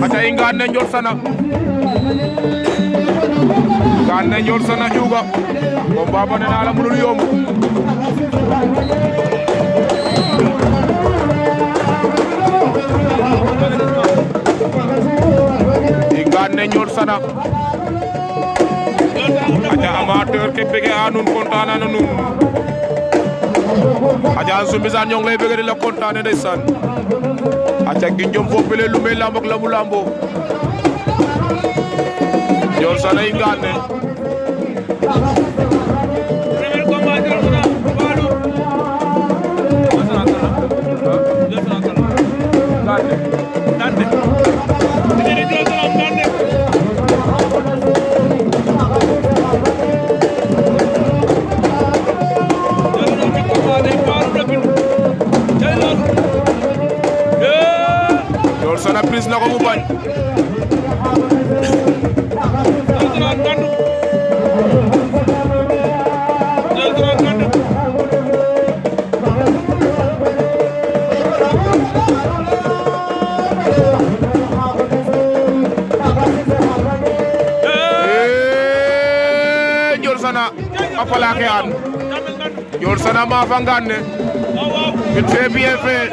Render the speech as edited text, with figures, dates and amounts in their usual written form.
aca i Gane Ndiol sana Gane Ndiol sana juga combat ba nena la mënul yomb i Gane Ndiol sana aca amateur ke bege a nun kontaan na nun aca Soumbisane ñong lay bege di la kontaane ndeysaan aca gi njom fopele lu me lamb ak lamu lambo Ndiol sana i Gane premier combat Ndiol sana Mbouloum Ndiol sana Gane Gane Ndiol sana Gane Ndiol sana prise na ko mu bañ Ndiol sana a plaqué an Ndiol sana ma fa Gane c'est très bien fait.